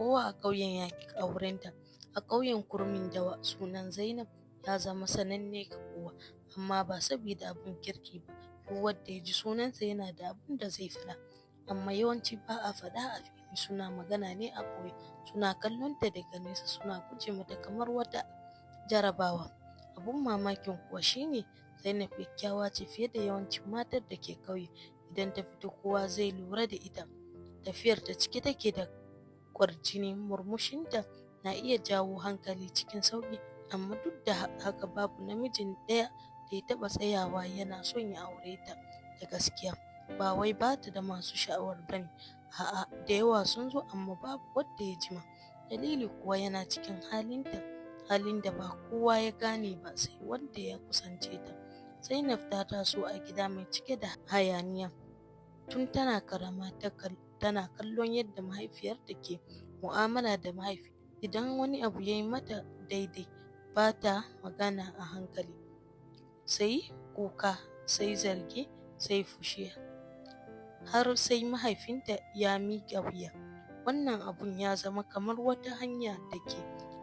Kowa a ƙauyen ya ƙi aurenta. A ƙauyen Kurmin Dawa, sunan Zainab ya zama sananne ga kowa, amma ba saboda abin kirki ba. Duk wanda ya ji sunansa yana da abin da zai faɗa, amma yawanci ba a faɗa a fili, suna magana ne a ɓoye, suna kallonta daga nesa, suna guje mata kamar wata jarabawa. Abun mamakin kuwa shine Zainab kyakkyawa ce fiye da yawancin matar da ke ƙauye. Idan ta fito, kowa zai lura da ita. Tafiyarta cike take da kwarjini, murmushinta na iya jawo hankali cikin sauƙi, amma duk da haka babu namijin ɗaya da ya taɓa tsayawa yana son ya aure ta da gaskiya. Ba wai bata da masu sha'awar bane, a'a, da yawa sun zo, amma babu wanda ya jima. Dalili kuwa yana cikin halinta, halin da ba kowa ya gane ba sai wanda ya kusance ta. Zainab ta taso a gida mai cike da hayaniya. Tun tana karama tana kallon yadda mahaifiyarta ke mu'amala da mahaifi. Idan wani abu ya yi mata daidai, ba ta magana a hankali, sai kuka, sai zargi, sai fushi, har sai mahaifinta ya miƙa wuya. Wannan abun ya zama kamar wata hanya da ke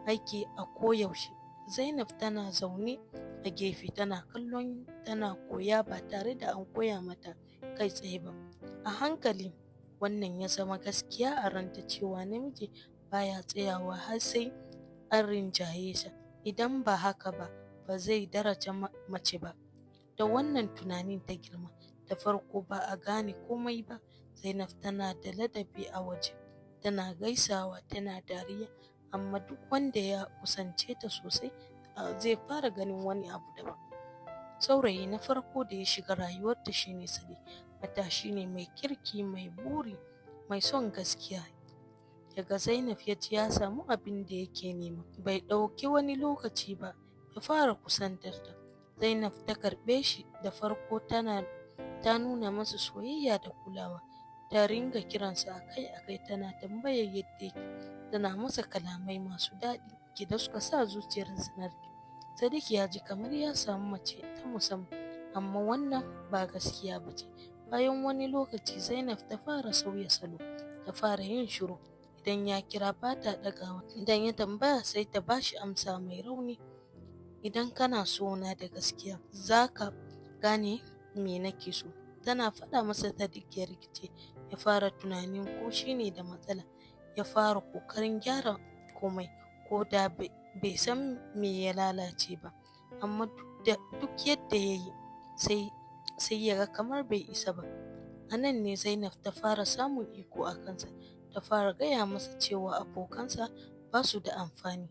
aiki a koyaushe. Zainab tana zaune a gefe, tana kallon, tana koya ba tare da an koya mata kai tsaye ba. A hankali wannan ya zama gaskiya a ranta, cewa namiji baya tsayawa har sai an rinjaye sa. Idan ba haka ba, ba zai daraja mace ba. Da wannan tunanin ta girma. Da farko ba a gane komai ba. Zainab tana da ladabi a waje, tana gaisawa, tana dariya, amma duk wanda ya kusance ta sosai zai fara ganin wani abu daban. Saurayi na farko da ya shiga rayuwarta shine Sadiq. Matashi ne mai kirki, mai buri, mai son gaskiya. Daga Zainab ya ji ya samu abin da yake nema. Bai ɗauki wani lokaci ba ya fara kusantar ta. Zainab ta karɓe shi. Da farko tana ta nuna masa soyayya da kulawa. Ta ringa kiransa akai-akai, tana tambayar yadda yake, tana masa kalamai masu daɗi da suka sa zuciyarsa narke. Sadiq ya ji kamar ya samu mace ta musamman, amma wannan ba gaskiya ba ce. Bayan wani lokaci, Zainab ta fara sauya salo, ta fara yin shiru. Idan ya kira, ba ta ɗagawa. Idan ya tambaya, sai ta bashi amsa mai rauni: "Idan kana so na da gaskiya, za ka gane me nake so." Tana faɗa masa, Sadiq ya rikice, ya fara tunanin ko shi ne da matsala. Ya fara ƙoƙarin gyara komai, ko da bai san me ya lalace ba. Amma duk yadda ya yi, sai ya ga kamar bai isa ba. A nan ne Zainab ta fara samun iko a kansa. Ta fara gaya masa cewa abokansa ba su da amfani.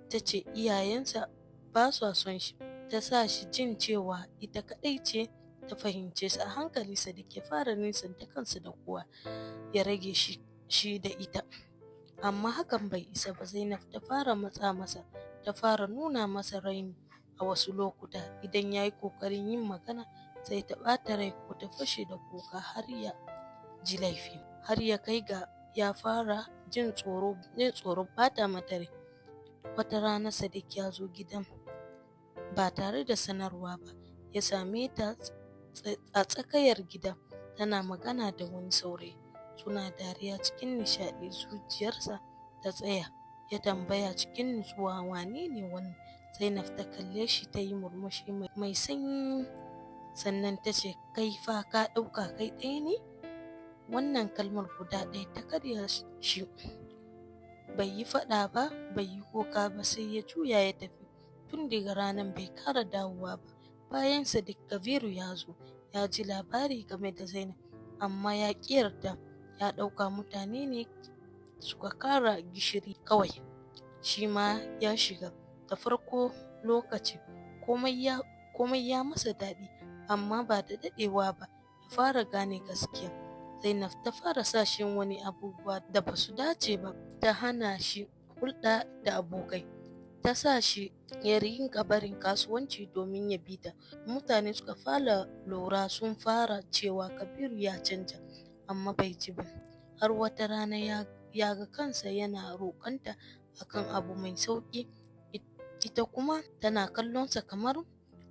Ta ce iyayensa ba sa son shi. Ta sa shi jin cewa ita kaɗai ce ta fahimce sa. A hankali Sadiq ya fara nisanta kansa da kowa, ya rage shi shi da ita. Amma hakan bai isa ba. Zainab ta fara matsa masa, ta fara nuna masa raini a wasu lokuta. Idan ya yi ƙoƙarin yin magana, sai ta ɓata rai ko ta fashe da kuka har ya ji laifi, har ya kai ga ya fara jin tsoron ɓata mata rai. Wata rana Sadiq ya zo gidan ba tare da sanarwa ba. Ya same ta a tsakiyar gida tana magana da wani saurayi, suna dariya cikin nishaɗi. Zuciyarsa ta tsaya. Ya tambaya cikin nutsuwa: "Wane ne wannan?" Zainab ta kalle shi, ta yi murmushi mai sanyi, sannan ta ce: "Kai fa ka ɗauka kai ɗaya ne?" Wannan kalmar guda ɗaya ta karya shi. Bai yi faɗa ba, bai yi kuka ba, sai ya juya ya tafi. Tun daga ranar bai kara dawowa ba. Bayan Sadiq, Kabiru ya zo. Ya ji labari game da Zainab, amma ya ƙi yarda. Ya ɗauka mutane ne suka kara gishiri kawai. Shi ma ya shiga. Da farko lokaci komai ya masa daɗi, amma ba da daɗewa ba ya fara gane gaskiya. Zainab ta fara sa shi wani abubuwa da ba su dace ba. Ta hana shi hulɗa da abokai, ta sa shi ya rinƙa barin kasuwanci domin ya bi ta. Mutane suka fara lura, sun fara cewa Kabiru ya canja, amma bai ji ba. Har wata rana ya ga kansa yana roƙonta akan abu mai sauƙi, ita kuma tana kallonsa kamar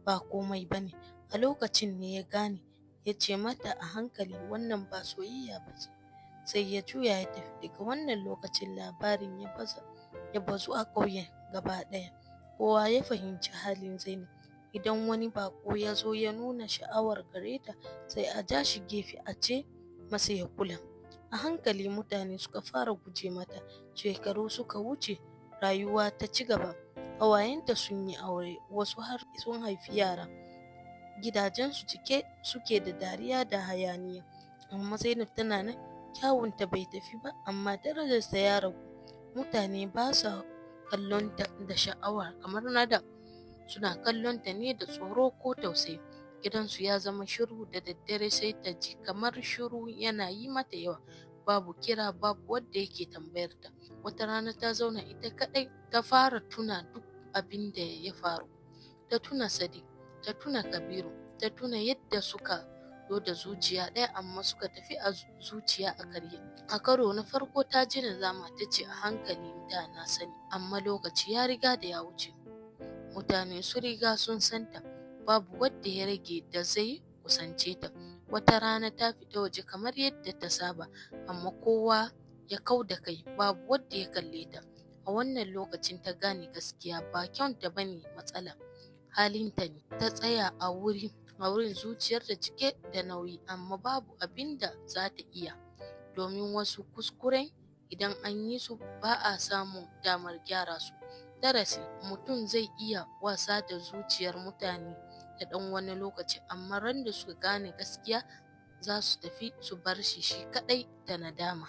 ba komai ba ne. A lokacin ne ya gane. Ya ce mata a hankali: "Wannan ba soyayya ba ce." Sai ya juya ya tafi. Daga wannan lokacin labarin ya bazu a ƙauyen gaba ɗaya. Kowa ya fahimci halin Zainab. Idan wani baƙo ya zo ya nuna sha'awar gare ta, sai a ja shi gefe a ce masa ya kula. A hankali mutane suka fara guje mata. Shekaru suka wuce, rayuwa ta ci gaba. Ƙawayenta sun yi aure, wasu har sun haifi yara. Gidajensu cike suke da dariya da hayaniya. Amma Zainab tana nan, kyawunta bai tafi ba, amma darajarta ya ragu. Mutane ba sa kallonta da sha'awa kamar na da, suna kallonta ne da tsoro ko tausayi. Gidansu ya zama shiru da daddare, sai ta ji kamar shiru yana yi mata yawa. Babu kira, babu wanda yake tambayar ta. Wata rana ta zauna ita kaɗai, ta fara tuna duk abin da ya faru. Ta tuna Sadiq, ta tuna Kabiru, ta tuna yadda suka zo da zuciya ɗaya amma suka tafi a zuciya a karye. A karo na farko ta ji nadama. Ta ce a hankali, da na sani, amma lokaci ya riga da ya wuce. Mutane sun riga sun santa, babu wadda ya rage da zai kusance ta. Wata rana ta fita waje kamar yadda ta saba, amma kowa ya kau da kai, babu wadda ya kalle ta. A wannan lokacin ta gane gaskiya: ba kyauta bane matsala, halinta ne. Ta tsaya a wurin, zuciyarta cike da nauyi, amma babu abin da za ta iya, domin wasu kuskuren idan an yi su ba a samun damar gyara su. Darasi: mutum zai iya wasa da zuciyar mutane da ɗan wani lokaci, amma ran da suka gane gaskiya, za su tafi su bar shi shi kaɗai da nadama.